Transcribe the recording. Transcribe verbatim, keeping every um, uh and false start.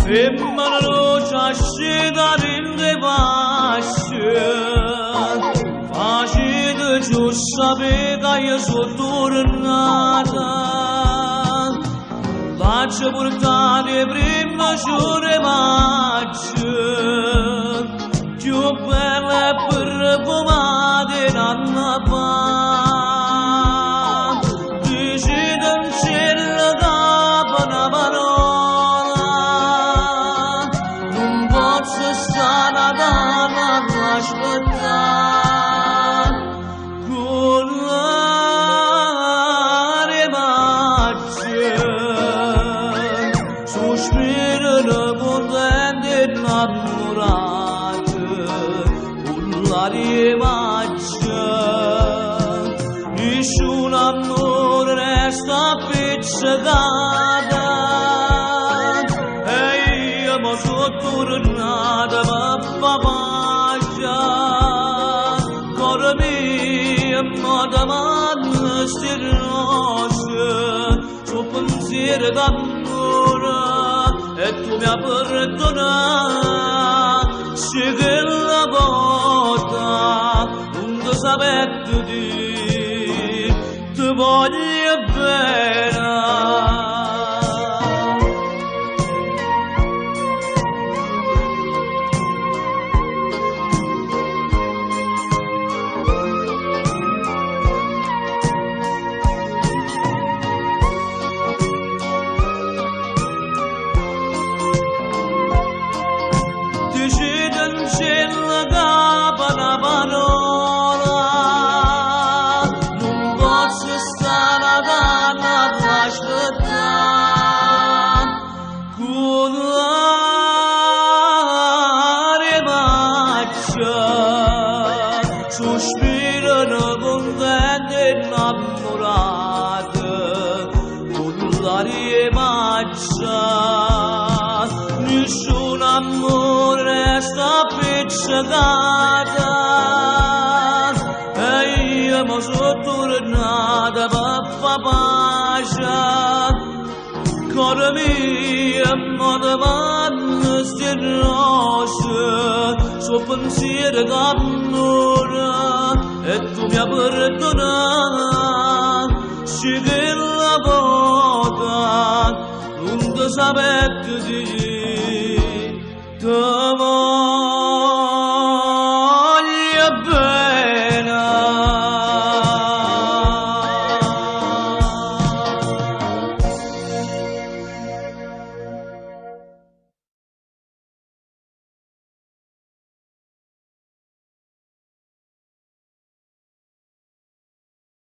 Emma la luce asceta dint' e pasce, facite giusta vita e so turnata. L'aggio purtate e primme giorne maggio, cchiù belle e profumate d'un anno fa. Dicite un cielo capo na parola, nun pozzo sta Natale ad aspettà. Cu l'aria maggio suspirano contenti e innamorati, cu l'aria maggio nisciun ammore resta appiccicato. E io mo so turnata pe fa pace. Core mio, mo te manno sti rose, so pensiere d'ammore, e tu mi hai perdonà. Si chella vota nun te sapette dì, te voglio bene. Dicite un cielo capo na parola, nun pozzo sta Natale ad aspettà. Cu l'aria maggio suspirano contenti e innamorati, cu l'aria maggio nisciun ammore resta appiccicato. E io mo so turnata pe fa pace. Core mio, mo te manno sti rose, so pensiere d'ammore, e tu mi hai perdonà. Si chella vota nun te sapette dì,